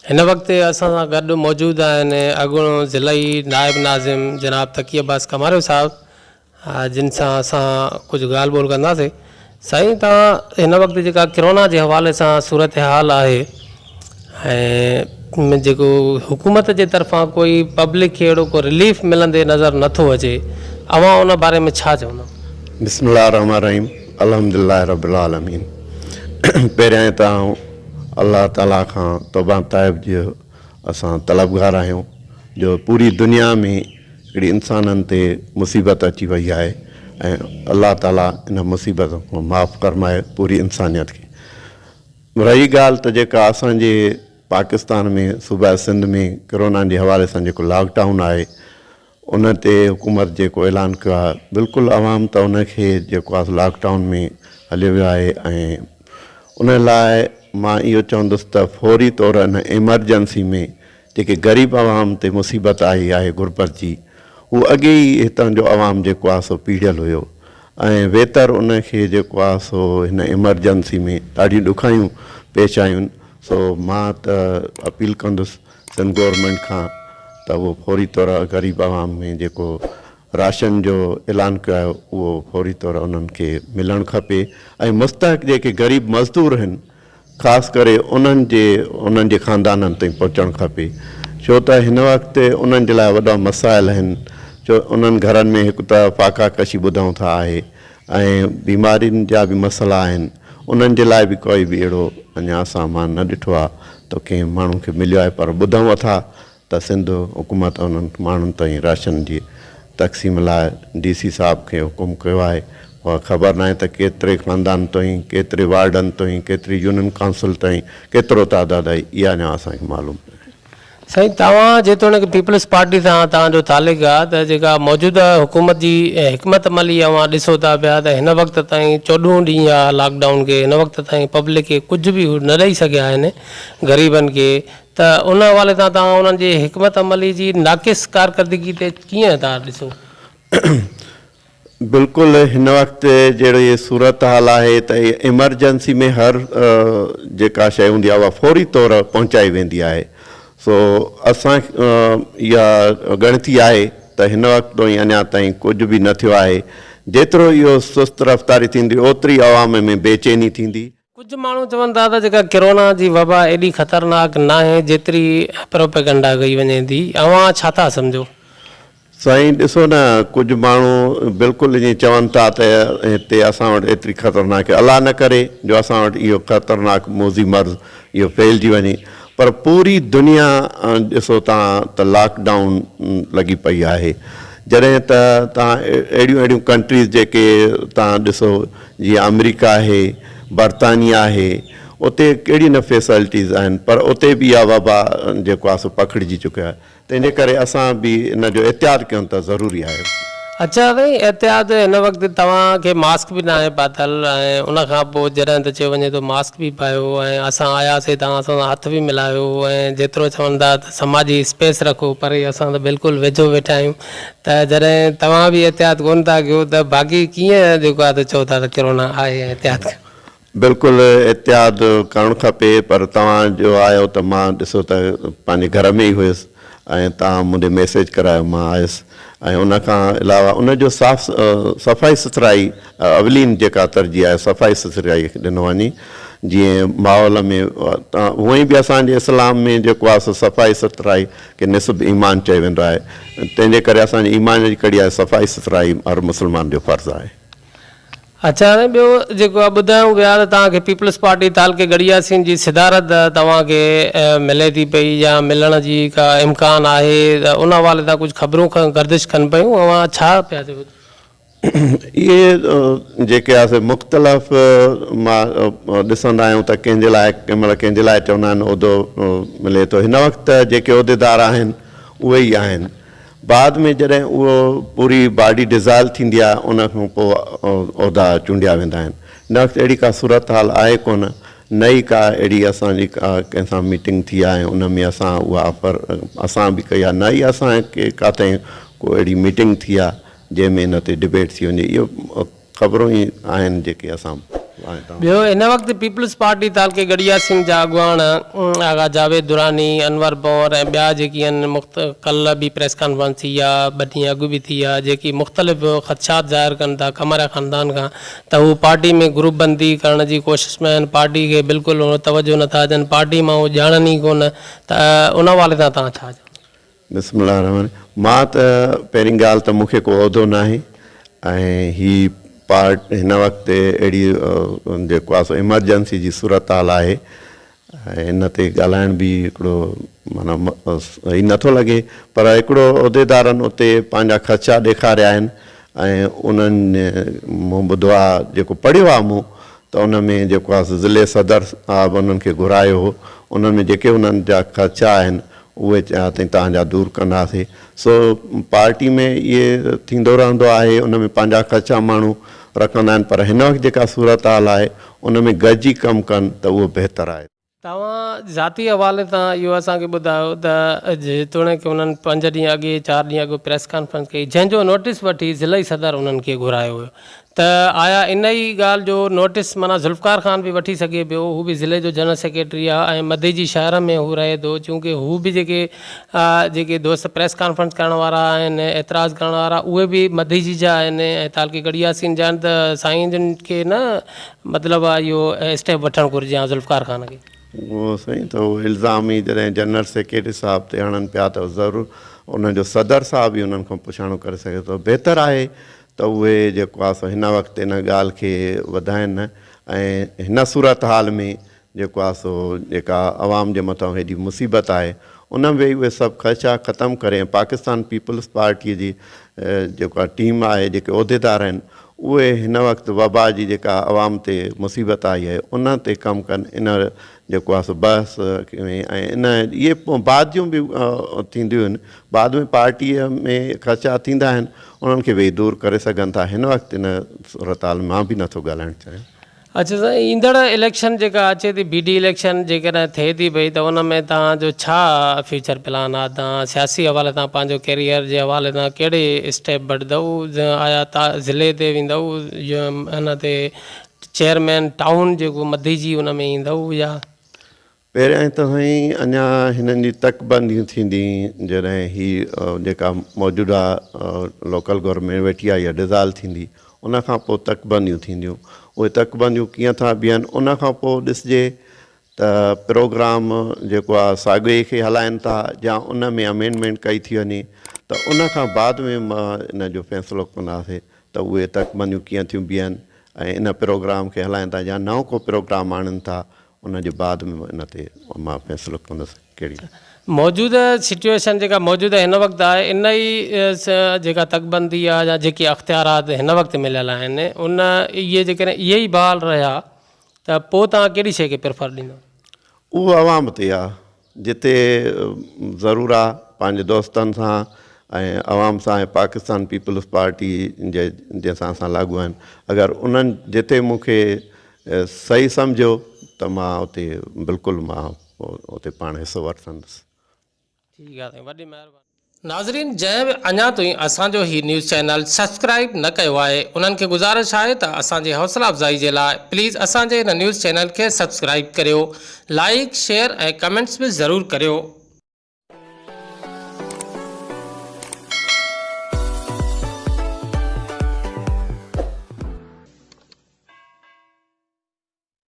هن وقت اسان سان گڏ موجود آهن اڳوڻو ضلعي نائب ناظم جناب تقي عباس ڪماريو صاحب جن سان اسان ڪجهه ڳالهه ٻولهه ڪنداسين. سائين توهان هن وقت جيڪا ڪرونا جي حوالي سان صورتحال آهي ۽ جيڪو حڪومت جي طرفان ڪوئي پبلڪ کي اهڙو ڪو رليف ملندي نظر نٿو اچي اوهان ان باري ۾ ڇا چوندؤ؟ بسم الله الرحمٰن الرحيم الحمدلله رب العالمين پهريائين ته آئون الله تعالي کان توبه تائب جو اسان طلبگار آهيون جو پوري دنيا ۾ هڪڙي انسانن تي مصيبت اچي وئي آهي ۽ الله تعالي ان مصيبت کان معاف فرمائي پوري انسانيت کي. رهي ڳالهه ته جيڪا اسان جي پاڪستان ۾ صوبه سنڌ ۾ ڪرونا جي حوالي سان جيڪو لاڪ ڊائون آهي ان تي حڪومت جيڪو اعلان ڪيو آهي بلڪل عوام ته ان کي جيڪو آهي لاڪ ڊائون ۾ هليو ويو آهي ۽ ان لاء مان اهو چوندس ته فوري طور ان ايمرجنسي ۾ جيڪي غريب عوام تي مصيبت آئي آهي غربت جي هو اڳي ئي هتان جو عوام جيڪو آهي سو پيڙيل هيو ۽ ويتر ان کي جيڪو آهي سو هن ايمرجنسي ۾ ڏاڍيون ڏکايون پيش آيون سو مان ته اپيل ڪندس سنڌ گورنمينٽ کان ته اهو فوري طور غريب عوام ۾ جيڪو راشن جو اعلان ڪيو آهي اهو فوري طور انهن کي ملڻ کپي ۽ مستحق جيڪي غريب مزدور آهن خاص ڪري انهن جي انهن جي خاندانن تائين پهچڻ کپي ڇو ته هن وقت انهن جي لاء وڏا مسائل آهن ڇو انهن گهرن ۾ هڪ ته فاقا ڪشي ٻڌون ٿا آهي ۽ بيمارين جا به مسئلا آهن انهن جي لاء به ڪوئي به اهڙو اڃا اسان مان نه ڏٺو آهي ته ڪنهن ماڻهو کي مليو آهي پر ٻڌون اٿا ته سنڌ حڪومت انهن ماڻهن تائين راشن جي تقسيم لاء ڊي سي صاحب کي حڪم ڪيو آهي اها خبر ناهي ته ڪيتري خاندان تائين ڪيتري وارڊن تائين ڪيتري يونين ڪائونسل تائين ڪيترو تعداد آهي اها اڃا اسان کي معلوم ناهي. سائين توهان جيتوڻيڪ پيپلز پارٽي سان توهان جو تعلق آ ته جيڪا موجوده حڪومت جي حڪمت عملي اوهان ڏسو ٿا پيا ته هن وقت تائين چوڏهون ڏينهن آ لاڪ ڊائون کي هن وقت تائين پبلڪ کي ڪجهه به هو نه ڏئي سگهيا آهن غريبن کي ته ان حوالي سان توهان انهن جي حڪمت عملي جي ناقص ڪارڪردگي تي ڪيئن ٿا ڏسو؟ بلڪل هن وقت جهڙي صورتحال آهي ته ايمرجنسي ۾ هر جيڪا شيء هوندي آهي اها فوري طور پهچائي ويندي آهي سو اسان اها ڳڻتي آهي ته هن وقت تائين اڃا تائين ڪجهه به نه ٿيو آهي جيترو اهو سست رفتاري ٿيندي اوتري عوام ۾ بيچيني ٿيندي. ڪجهه ماڻهو چون ٿا ته جيڪا ڪرونا جي وبا ايڏي خطرناڪ ناهي جيتري پروپيگنڊا ڪئي وڃي ٿي اوهان ڇا ٿا سمجهو؟ سائين ڏسو نه ڪجهه ماڻهو بلڪل ائين چون ٿا ته هتي اسان وٽ ايتري خطرناڪ الله نه ڪري جو اسان وٽ اهو خطرناڪ موذي مرض اهو ڦهلجي وڃي پر پوري دنيا ڏسو تان ته لاڪ ڊائون لڳي پئي آهي جڏهن ته تان اهڙيون اهڙيون ڪنٽريز جيڪي تان ڏسو جيئن آمريڪا آهي برطانيا آهي اتي ڪهڙي نه فيسلٽيز آهن پر اتي به اها وبا جيڪو آهي سو پکڙجي چڪي آهي تنهن جي ڪري اسان به ان جو احتياط ڪيون ته ضروري آهي. اڇا سائين احتياط هن وقت توهان کي ماسڪ به ناهي پاتل ۽ ان کان پوء جڏهن ته چيو وڃي ٿو ماسڪ به پايو ۽ اسان آياسي توهان اسان سان هٿ به ملايو ۽ جيترو چون ٿا ته سماجي اسپيس رکو پر اسان ته بلڪل ويجهو ويٺا آهيون ته جڏهن توهان به احتياط ڪونه ٿا ڪيو ته باقي ڪيئن جيڪو آهي ته چئو ٿا ته ڪرونا آهي ۽ احتياط ڪيو. بلڪل احتياط ڪرڻ کپي پر توهان جو آيو ته مان ڏسو ته پنهنجي گهر ۾ ئي هيس ۽ توهان مون ڏي ميسيج ڪرايو مان آيس ۽ ان کان علاوه ان جو صاف صفائي سٿرائي اولين جيڪا ترجيح آهي صفائي سٿرائي کي ڏنو وڃي جيئن ماحول ۾ هونئن به اسان جي اسلام ۾ جيڪو آهي سو صفائي سٿرائي کي نصف ايمان چيو ويندو آهي تنهن جي ڪري اسان جي ايمان جي ڪڙي آهي صفائي سٿرائي هر مسلمان جو فرض آهي. اڇا ۽ ٻيو جيڪو آ ٻڌايون پيا ته توهان کي پيپلز پارٽي تعلقي ڳڙهي ياسين جي صدارت توهان کي ملي ٿي پئي يا ملڻ جي ڪا امڪان آهي ته ان حوالي سان ڪجهه خبرون گردش ڪن پيون اوهان ڇا پيا چئو. اهي جيڪي آ سي مختلف مان ڏسندا آهيون ته ڪنهن جي لاء ڪنهن مهل ڪنهن جي لاء چوندا آهن عهدو ملي ٿو هن وقت جيڪي عهديدار آهن اهي ئي آهن بعد ۾ جڏهن اهو پوري باڊي ڊزالو ٿيندي آهي ان کان پوء عهدا چونڊيا ويندا آهن. هن وقت اهڙي ڪا صورتحال آهي ڪونه نه ئي ڪا اهڙي اسان جي ڪا ڪنهن سان ميٽنگ ٿي آهي ۽ ان ۾ اسان اها آفر اسان به ڪئي آهي نه ئي اسان کي ڪاٿي ڪو اهڙي ميٽنگ ٿي آهي جنهن ۾ ان تي ڊبيٽ ٿي وڃي اهو خبرون ئي آهن جيڪي اسان. ٻيو هن وقت پيپلز پارٽي تعلقي ڳڙهي ياسين جا اڳواڻ آغا جاويد دراني، انور بنور ۽ ٻيا جيڪي آهن مخت ڪلهه به پريس ڪانفرنس ٿي آ ٻه ڏينهن اڳ به ٿي آ جيڪي مختلف خدشات ظاهر ڪن ٿا قمر خاندان کان ته هو پارٽي ۾ گروپ بندي ڪرڻ جي ڪوشش ۾ آهن پارٽي کي بلڪل توجه نٿا ڏين پارٽي مان هو ڄاڻن ئي ڪونه ته ان حوالي سان توهان ڇا چوندو. بسم الله الرحمن الرحيم مان ته پهرين ڳالهه ته مون کي ڪو عهدو ناهي ۽ هي پارٽ هن وقت اهڙي جيڪو آهي سو ايمرجنسي جي صورتحال آهي ۽ ان تي ڳالهائڻ به هڪڙو معنيٰ صحيح نٿو لڳي پر هڪڙو عهديدارن اتي پنهنجا خدشا ڏيکاريا آهن ۽ انهن مون ٻڌو آهي جيڪو پڙهيو آهي مون ته ان ۾ جيڪو آهي سو ضلعي صدر صاحب انهن کي گهرايو هو انهن ۾ جيڪي انهن جا خدشا آهن اهي چيا اٿئين توهان جا دور ڪنداسين. سو پارٽي ۾ اهي ٿيندو رهندو آهي، ان ۾ پنهنجا خدشا ماڻهو رکندا آهن پر هن وقت جيڪا صورتحال آهي ان ۾ گڏجي ڪم ڪن ته اهو بهتر آهي. توهان ذاتي حوالي سان اهو اسان کي ٻڌايو ته جيتوڻيڪ انهن پنج ڏينهن اڳي چار ڏينهن اڳ پريس ڪانفرنس ڪئي جنهن جو نوٽيس وٺي ضلعي صدر انهن کي گهرايو ويو ته آيا ان ئي ڳالهه جو نوٽيس معنيٰ ذوالفقار خان به وٺي سگهي پيو، هو به ضلعي جو جنرل سيڪريٽري آ ۽ مديجي شهر ۾ هو رهي ٿو، چونڪه هو به جيڪي جيڪي دوست پريس ڪانفرنس ڪرڻ وارا آهن، اعتراض ڪرڻ وارا اهي به مديجي جا آهن ۽ تعلقي ڳڙهي ياسين جا آهن ته سائين جن کي نه مطلب آ اهو اسٽيپ وٺڻ گهرجي ها ذوالفقار خان کي. اهو سائين ته اهو الزام ئي جڏهن جنرل سيڪريٽري صاحب تي هڻن پيا ته ضرور انهن جو صدر صاحب ئي انهن کان پڇاڻو ڪري سگهي ٿو بهتر آهي ته اهي جيڪو آهي سو هن وقت ان ڳالهه کي وڌائين نه ۽ هن صورتحال ۾ جيڪو آهي سو جيڪا عوام جي مٿان هيڏي مصيبت آهي ان ۾ اهي سڀ خدشا ختم ڪري ۽ پاڪستان پيپلز پارٽيء جي جيڪا ٽيم آهي جيڪي عهديدار آهن اهي هن وقت وبا جي جيڪا عوام تي مصيبت آئي آهي ان تي ڪم ڪن ان جيڪو آهي سو بحث ۾ ۽ ان اهي بعد جون به ٿينديون آهن بعد ۾ پارٽيء ۾ خدشا ٿيندا آهن انهن کي ويهي دور ڪري سگهن ٿا هن وقت ان صورتحال ۾ مان به نٿو ڳالهائڻ چاهيان. اڇا سائين ايندڙ اليڪشن جيڪا اچي ٿي بي ڊي اليڪشن جيڪڏهن ٿئي ٿي پئي ته ان ۾ توهان جو ڇا فيوچر پلان آ توهان سياسي حوالي سان پنهنجو ڪيريئر جي حوالي سان ڪهڙي اسٽيپ وٺندؤ آيا تا ضلعي تي ويندؤ يا ان تي چيئرمين ٽائون جيڪو مديجي ان ۾ ايندؤ يا. پهريائين ته سائين اڃا هنن جي تڪ بنديون ٿيندي جڏهن هي جيڪا موجوده لوڪل گورنمينٽ ويٺي آهي اها ڊزالو ٿيندي ان کان پوء تڪ بنديون ٿينديون اهي تڪ بنديون ڪيئن ٿا بيهن ان کان پوء ڏسجي ته پروگرام جيڪو آهي ساڳئي کي هلائن ٿا يا ان ۾ امينڊمينٽ ڪئي ٿي وڃي ته ان کان بعد ۾ مان ان جو فيصلو ڪنداسين ته اهي تڪ بنديون ڪيئن ٿيون بيهن ۽ ان پروگرام کي هلائن ٿا يا نئون ڪو پروگرام آڻن ٿا ان جي بعد ۾ ان تي مان فيصلو ڪندس ڪهڙي. موجوده سچوئيشن جيڪا موجوده هن وقت آهي ان ئي جيڪا تڪبندي آهي يا جيڪي اختيارات هن وقت مليل آهن ان اهي جيڪڏهن اهي ئي بحال رهيا ته پوء توهان ڪهڙي شيء کي پريفر ڏيندو؟ اهو عوام تي آهي جتي ضرور آ پنهنجي دوستن سان ۽ عوام سان ۽ پاڪستان پيپلز پارٽي جي جنهن سان اسان لاڳو آهن اگر انهن جتي مون کي صحيح سمجهيو ته مان اتي بلڪل مان اتي پاڻ حصو وٺندس. ٺيڪ آ سائين وڏي مهرباني. ناظرين جنهن به اڃا تائين اسان جو هي نيوز چينل سبسڪرائيب نه ڪيو آهي انهن کي گذارش آهي ته اسان جي حوصله افزائي جي لاء پليز اسان جي هن نيوز چينل کي سبسڪرائيب ڪريو لائيڪ شيئر ۽ ڪمينٽس به ضرور ڪريو.